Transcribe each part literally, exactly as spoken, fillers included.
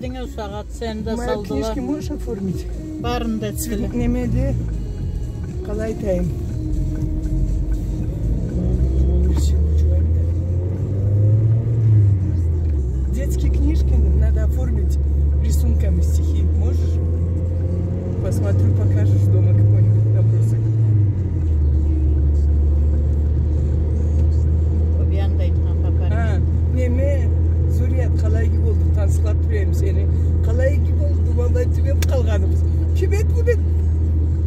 Сеннге усагъат, сени да салдыла. Мои книжки можешь оформить? Барын да этдиле. Немеде, къалай айтайым. Детские книжки надо оформить рисунками стихи. Можешь? Посмотрю, покажешь дома какой-нибудь набросок. Неме, Зурият, къалай иги болду, тансыкълаб тура эдим сени. Къалай иги болду, валлахи, тюбеб къалгъаныбыз. Ким эди бу, мен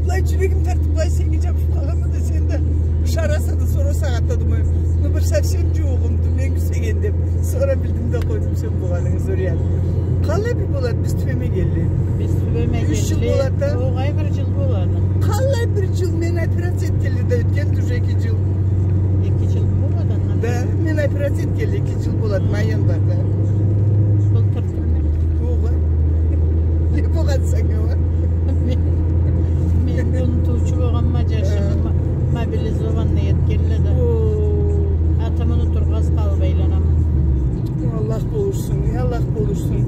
былай джюрегим тартыб, былай сеннге джабышыб къалама да, сен да ушараса да, сора сагъатда да, ну, бир совсем джуугъумду, мен кюсегенде, сора билдим да къойдум сен болгъанынгы, Зурият. Къалай бир болад, биз тюбемегенли. Биз тюбемегенли. Юч джыл болад да. Огъай, бир джыл болады. Къалай бир джыл, мен операция этгенли да ётгенди уже эки джыл. Эки джыл болады андан. Да, мен операция этгенли эки джыл болады, май, январда. Былтыр. Огъай. Не болгъан санга, а? Мен, мен унутуучу болгъанма, джашымы ма-, мобилизованный этгенле да. О. Атамы унутургъа аз къалыб айланама. Аллах болушсун, Аллах болушсун.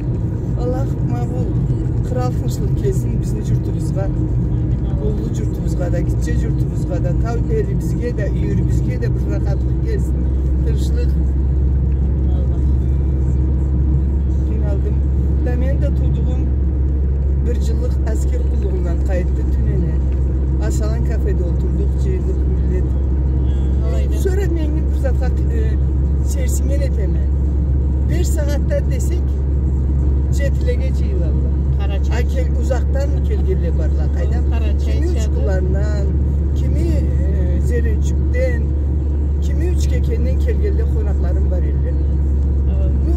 Аллах ма бу кърал тынчлыкъ келсин бизни джуртубузгъа. Амин, Аллах. Уллу джуртубузгъа да, гитче джуртубузгъа да, тау элибизге да, юйюрюбюзге да бир рахатлыкъ келсин. Тынчлыкъ. Амин, Аллах. Къыйналдым. Да мен да туудугъум бир джыллыкъ аскер къуллугъундан къайтды тюнене. Асалан кафеде олтурдукъ, джыйылыб миллет. Хы, алайды. Сора мен бир затха, э, серсинген этеме. Беш сагъатда десек, джетилеге джыйылалла. Къарачай. А кел-, узакъдан келгенле барла. Къайдам, кими Учкуландан, кими, э, Зеленчукден, кими Учкекенден келгенле къонакъларым бар эдиле. Хы. Ну,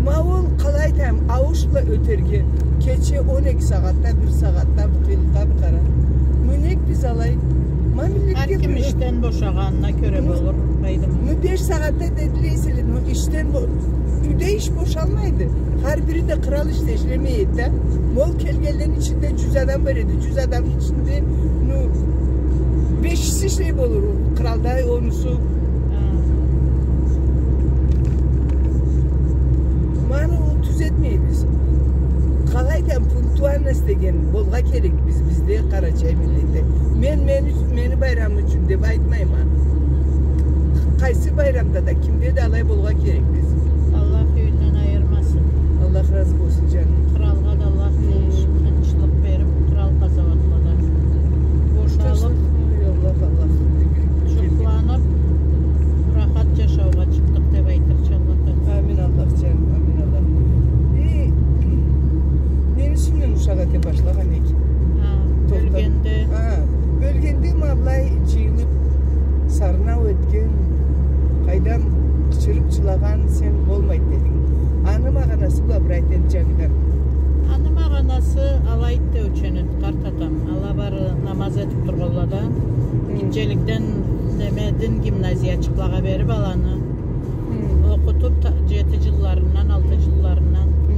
ма ол, къалай айтайым, ауушла ётерге, кече он эки сагъатда, бир сагъатда, бу къыйынлыкъгъа бир къара. Мынек биз алай. Ма миллетге... Хар ким ишден бошагъанына кёре болур, къайдам. Ну, беш сагъатда дедиле эселе, ну, ишден бо-, юйде иш бошалмайды. Хар бири да кърал ишде ишлемей эди да. Ма ол келгенлени ичинде джюз адам бар эди. Джюз адамны ичинде, ну, бешиси ишлей болур. Къралда онусу. Ха. Ма ол тюз этмейбиз. Къалай да пунктуальность деген болгъа керек биз, бизде, къарачай миллетде. Мен, мен, мени байрамым ючюн деб айтмайма. Къайсы байрамда да, кимде да алай болгъа керекбиз. Аллах юйюнден айырмасын. Аллах разы болсун, джаным. Къралгъа да Аллах тынч-, тынчлыкъ бериб, кърал къазауатла да бошалыб, ой, Аллах, Аллах, джукъланыб, рахат джашаугъа чыкъдыкъ деб айтырча Аллах. Амин, Аллах, джаным, амин, Аллах. Э, нени юсюнден ушакъ эте башлагъан эдик? Ха, тохта. Ёлгенде. Ха, ёлгенде ма былай джыйылыб, сарнау этген, къайдам, къычырыб джылагъан сен болмайды дединг. Аны магъанасы бла бир айт энди джангыдан. Аны магъанасы алайды деучен эди къарт атам. Ала бары намаз этиб тургъанла да, хы, гитчеликден неме, дин гимназиячыкълагъа бериб аланы. Хы. Окъутуб, та-, джети джылларындан, алты джылларындан, хы,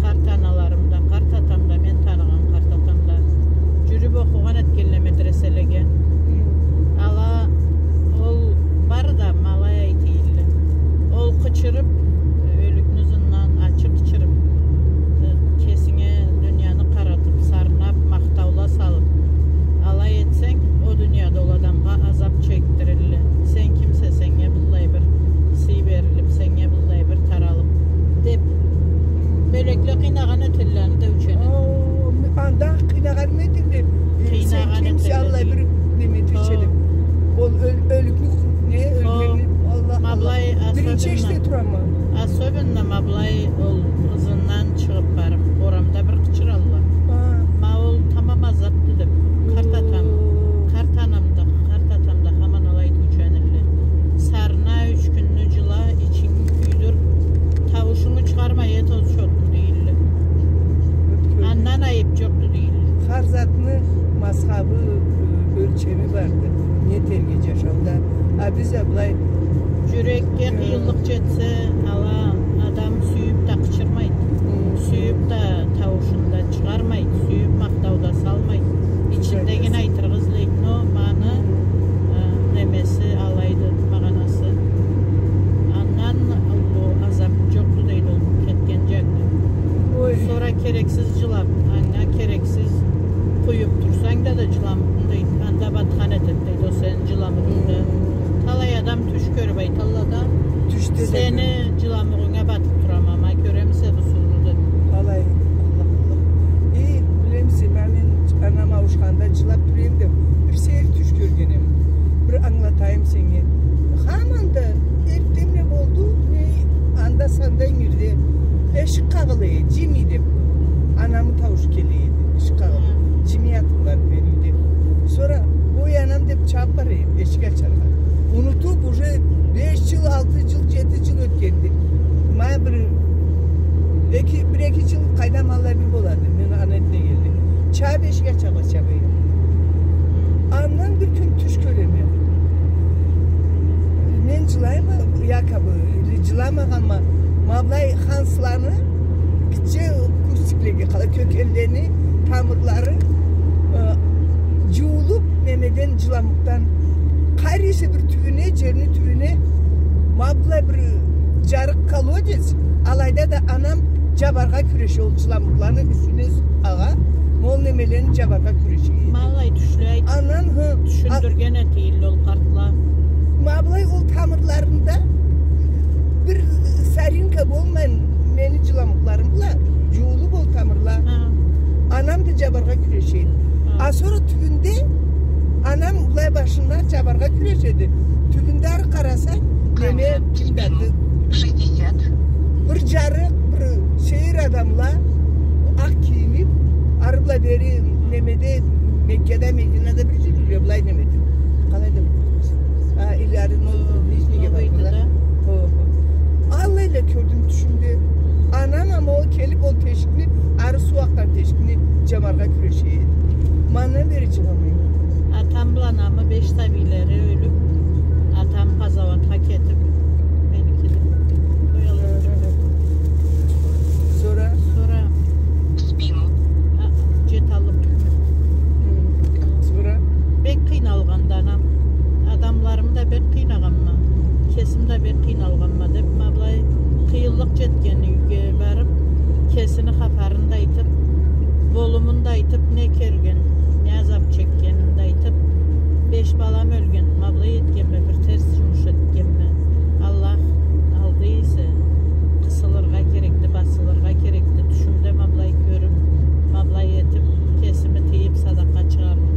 къарт аналарым да, къарт атам да, мен таныгъан къарт атам да джюрюб окъугъан этгенле медреселеге. Хы. Ала ол бары да ма алай айта эдиле. Ол къычырыб, ёлюкню ызындан ачыкъ къычырыб, э, кесинге дунияны къаратыб, сарнаб, махтаула салыб, алай этсенг, ол дунияда ол адамгъа азаб чекдирилле. Сен кимсе, сеннге быллай бир сый берилиб, сеннге быллай бир таралыб, деб, бёлекле къыйнагъан этелле аны деучен эди. О, анда къыйнагъан этелле. Э, сен кимсе, аллай бир неме деучен эди. Ол ёл-, ёлюкню, не, ёлгенни, Аллах, Аллах. Биринчи эшите турама. Особенно ма былай ол ызындан чыгъыб барыб, орамда бир къычыралла. Ха. Ма ол тамам азабды деб, къарт атам, о, къарт анам да, къарт атам да хаман алай айтыучан эдиле. Сарна, юч кюнню джыла, ичинги кюйдюр, тауушунгу чыгъарма, эт ол чотну, дейдиле. Андан айыб джокъду, дейдиле. Хар затны масхабы, ёлчеми барды. Не этерге джашауда. А биз а былай джюрекге, э, къыйынлыкъ джетсе, ала адам сюйюб да къычырмайды. Хы. Сюйюб да тауушун да чыгъармайды. Сюйюб махтау да салмайды. Ичиндегин айтыргъа излейди. Но ма аны, э, немеси алайды, магъанасы. Андан уллу азаб джокъду, дейди ол кетген джангы. Ой, Керексиз джылап, анга керексиз къуюп турсанг да, да джыламукъну, дейди, анда батхан этеди, дейди, ол сени джыламугъунгда. Талай адам тюш кёрюп айталла да, сени джыламугъунга батып турама, ма кёремисе бу сууну деп. Алай, Аллах, Аллах. Э, билемисе, ма мен анам ауушханда джылап тура эдим деп, бир сейир тюш кёргеним. Бир ангылатайым сеннге. Хаманда эртденбла болду, не анда-санда ингирде эшик къагъыла эди, джимий деп. Анамы тауушу келе эди, эшик къагъып. Джимий атым бар мени юйде. Сора, ой, анам деп чабып бара эдим эшик ачаргъа. Унутуп, уже беш джыл, алты джыл, джети джыл ётгенди. Ма бир эки, бир-эки джыл къайдам, аллай бир болады, мен аны этмегенли. Чабып эшик ачаргъа чаба эдим. Андан бир кюн тюш кёреме. Мен джылайма, якобы, или джыламагъанма, ма былай хансланы гитче кустиклеге къала, кёкенлени тамырлары, э, джуулуп, немеден, джыламукъдан, къайры эсе бир тюбюне, джерни тюбюне, ма былай бир джарыкъ колодец, алайда да анам джабаргъа кюреше, ол джыламукъланы юсюне агъа, ма ол немелени джабаргъа кюреше эди. Ма алай тюшле айт. Андан, хы, а- Тюшюндюрген этелле ол къартла. Ма былай ол тамырларында бир соринка болмай, мени джыламукъларым бла джуулуп ол тамырла. Ха. Анам да джабаргъа кюреше эди. Ха. А сора тюбюнде анам былай башында джабаргъа кюреше эди. Тюбюнде ары къарасанг, неме, кимдеди? Бир джарыкъ, бир сейир адамла, акъ кийинип, ары бла бери, немеде, Меккада, Мединада бир джюрюйле, былай немеди. Къалай деп? А, или ары, но, Нижнийге бардыла. Хо, хо. Аллайла кёрдюм тюшюмде. Анам ама ол келип, ол тешикни, ары суу акъгъан тешикни джамаргъа кюреше эди. Ма андан бери джыламайма. Атам бла анамы беш сабийлери ёлюп, атам къазауатха кетип, меники деп къоялла. Сора? Сора. А, джет аллыкъ тюлме. Хы. Сора? Бек къыйналгъанды анам. Адамларымы да бек къыйнагъанма. Кесим да бек къыйналгъанма деп, ма былай къыйынлыкъ джетген юйге барып, кесини хапарын да айтып, болумун да айтып, не кёрген, не азап чекгенин да айтып, беш балам ёлген, ма былай этгенме, бир терс джумуш этгенме. Аллах алды эсе, къысылыргъа керекди, басылыргъа керекди. Тюшюмде ма былай кёрюп, ма былай этип, кесими тыйып, садакъа чыгъарып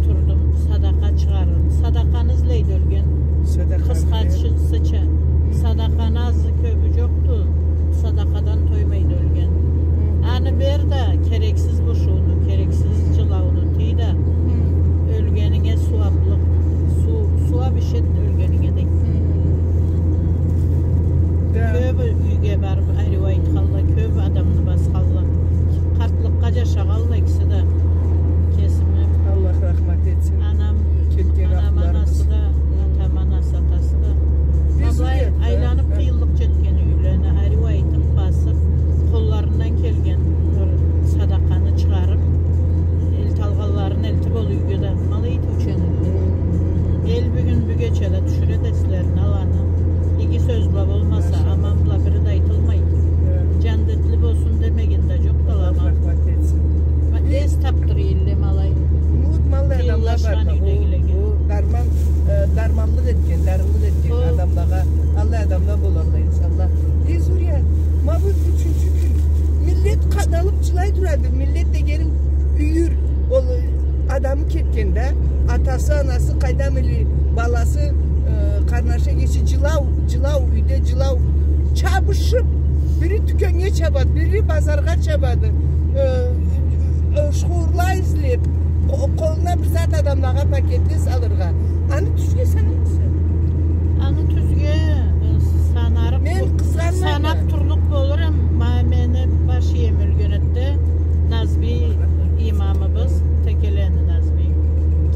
турдум. Садакъа чыгъарып, садакъаны излейди ёлген. Къысхачысыча, садакъаны азы кёбю джокъду. Садакъадан тоймайды ёлген. Аны бер да, керексиз бушууну, керексиз джылауну тый да, ёлгенинге сууаплыкъ, суу-, сууап иш эт ёлгенинге, дейди. Да. Кёб юйге барып, ариу айтханла, кёб адамны басханла. Къартлыкъгъа джашагъанла экиси да. Кесими. Аллах рахмат этсин. Анам, анам анасы да, атам анасы, атасы да. Алай айланып, къыйынлыкъ джетген юйлени, ариу айтып, басып, къолларындан келген бир садакъаны чыгъарып, элталгъанларын элтип ол юйге да. Ма алай этиучен эди. Эл бюгюн, бюгече да тюшюреди эслерине аланы. Иги сёз бла болмаса, аман бла бири да айтылмайды. Джандетли болсун демеген да джокъду алагъа. Эс тапдырыйлы ма алай. Ну, вот, ма алай адамла бар да. Ол, ол дарман, э, дарманлыкъ этген, дарылыкъ этген адамлагъа. Аллай адамла болалла, иншаллах. Э, Зурия, ма бу ючюнчю кюн. Миллет къадалып джылай турады. Миллет дегеним юйюр. Ол, э, адамы кетген да. Атасы, анасы, къайдам, или баласы, э, къарнашы, эгечи, джылау, джылау, юйде джылау. Чабышып, бири тюкеннге чабады, бири базаргъа чабады. Э, э, шхурла излеп, къо-, къолуна бир зат адамлагъа пакетле салыргъа. Аны тюзге санаймыса? Аны тюзге, э, санарыкъ. Мен къызгъанмайма. Санап турлукъ болур эм, ма мени баш ием ёлген этди, Назби имамыбыз, Текелени Назби.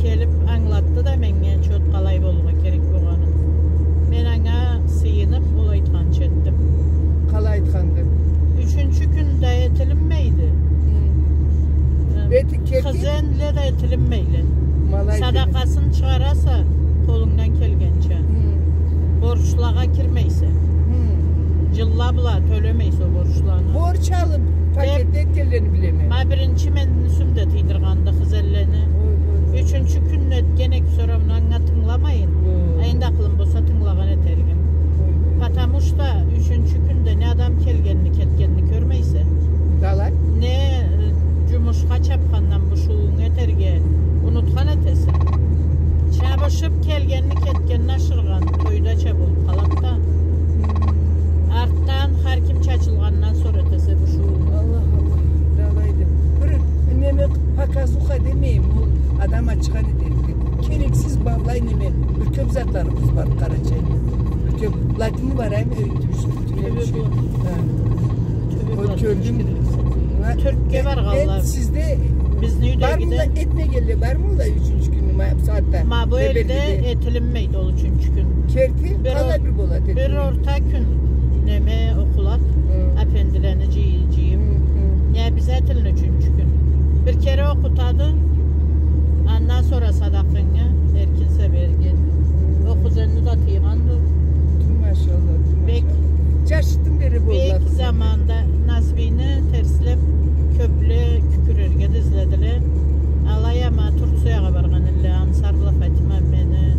Келип ангылатды да меннге чот къалай болургъа керек болгъанын. Мен анга сыйынып, ол айтханча этдим. Къалай айтханды? Ючюнчю кюн да этилинмейди. Хы. Э, эти-, кетди? Къызы энле да этилинмейле. Ма алай. Садакъасын чыгъараса, къолунгдан келгенча. Хы. Борчлагъа кирмейсе. Хы. Джылла бла тёлемейсе ол борчланы. Борч алып, пакетде этген Чименни юсюнде тийдиргъанды хызеллени. Ой, ой, ой. Ючюнчю кюнню этген эк сора, муну анга тынгыламайын. Ой. Энди акъылым болса, тынгылагъан этеригим. Ой, ой. Потому что ючюнчю кюнде не адам келгенни, кетгенни кёрмейсе. Да алай. Не, э, джумушха чапхандан бушуунг этерге унутхан этесе. Чабышып келгенни, кетгенни ашыргъан тойдача болуп къалады да. Артдан хар ким чачылгъандан сора этесе бушуу. Аллах, Аллах, да алайды. Бир неме, показуха демейим, ол адам ачыгъан этерикди. Керексиз ма былай неме, бир кёп затларыбыз бар Къарачайда. Бир кёп латыны бар, эм, тюбюк. Тюбюк. Ха. Тюбюк. Ол кёрдюм. Тюркге баргъанла. Сизде бизни юйдегиде бармыла, этмегенле бармыла ючюнчю кюнню ма-, бу сагъатда? Ма бу элде этилинмейди ол ючюнчю кюн. Керти, къалай бир болады, бир орта кюн неме окъулады, апендилени джый-, джыйып. Не биз этилин ючюнчю кюн. Бир кере окъутады, андан сора садакъынгы эркинсе берген. Ол хызелни да тыйгъанды. Ту машалла, ту машалла. Бек джашыртын бери болду. Бек заманда Назбийни терслеп, кёпле кюкюрерге да изледиле. Алай а ма Турциягъа баргъан элле, Ансарла Фатима, мени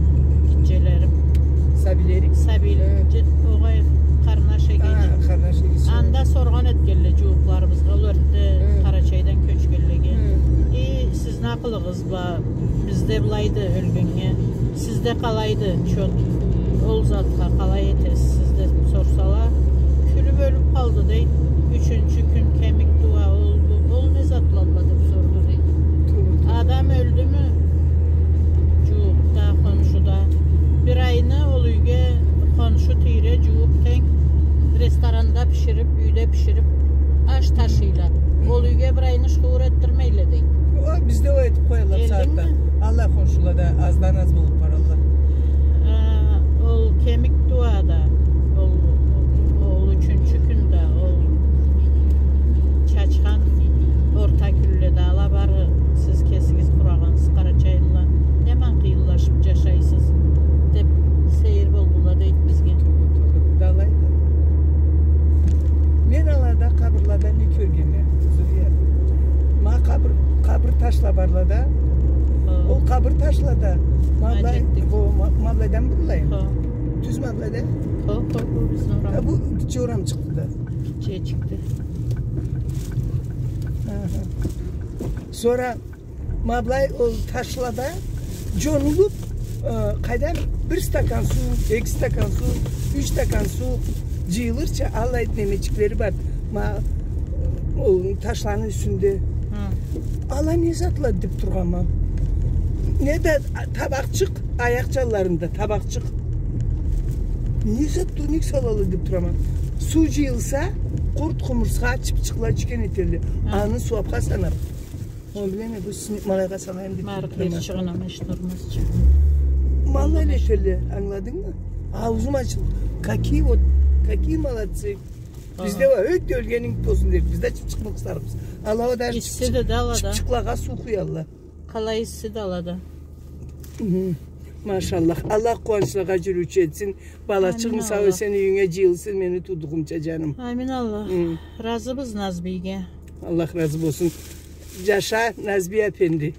гитчелерим. Сабийлери? Сабийлери. Огъай, къарнаш эгечи. Ха, къарнаш эгечи. Анда соргъан этгенле джууукъларыбызгъа, ол ёртде Къарачайдан кёчгенлеге. И сизни акъылыгъыз бла, бизде былайды ёлгеннге. Сизде къалайды чот, ол затха къалай этесиз сиз деп сорсала, кюлюп ёлюп къалды, дейди. Ючюнчю кюн кемик дууа, ол бу, ол не затладыла деп сорду, дейди. Адам ёлдюмю, джууукъда, хоншуда. Бир айны ол юйге хоншу тийре, джууукъ, тенг ресторанда биширип, юйде биширип, аш ташыйла. Ол юйге бир айны шуур этдирмейле, дейди. О, бизде ол этип къоялла бусагъатда. Аллай хоншула да аздан аз болуп баралла. Э, ол кемик дууа да, ол, ол ючюнчю кюн да, ол чачхан орта кюнле да, ала бары сиз кесигиз къурагъансыз, къарачайлыла. Неман къыйынлашып джашайсыз деп сейир болдула, дейди бизге. Туугъу, туугъу. Да алайды. Мен алада, къабырлада не кёргенме, Зурия? Ма къабыр, къабыр ташла барла да. Хо. Ол къабыр ташла да. Ма былай, хо, ма-, ма былайдан бурулайым. Хо. Тюз ма былайда? Хо, хо, бу бизни орам. Ха, бу гитче орам чыкъды да. Гитче чыкъды. Аха. Сора ма былай ол ташлада джонулуп, э, къайдам, бир стакан суу, эки стакан суу, юч стакан суу джыйылырча, аллай немечиклери бар. Ма, э, ол ташланы юсюнде. Хы. Ала не затла деп тургъанма. Не да, а, табакъчыкъ, аякъ джанларында табакъчыкъ. Не зат турник салала деп турама. Суу джыйылса, къурт, къумурсха, чыпчыкъла тюшген этелле. Хы. Аны сууапха санап. Ол билеме, бу сни-, ма алайгъа салайым деп турама. Ма алайгъа салайым деп турама. Ма алай этелле, ангыладынгмы? Аузум ачылды. Какие вот, какие молодцы. Ага. Бизде уа, ёт, ёлгенинг болсун дерик. Бизде чыпчыкъ къылсарыкъбыз. Ала уа даже чыпчыкълагъа суу къуялла. Къалай исси да алада. Хы. Машаллах. Аллах къууанчлагъа джюрюучю этсин. Балачыгъынг сау-эсен юйюнге джыйылсын, мени туудугъумча, джаным. Амин Аллах. Хы. Разыбыз Назбийге. Аллах разы болсун. Джаша, Назбий апенди.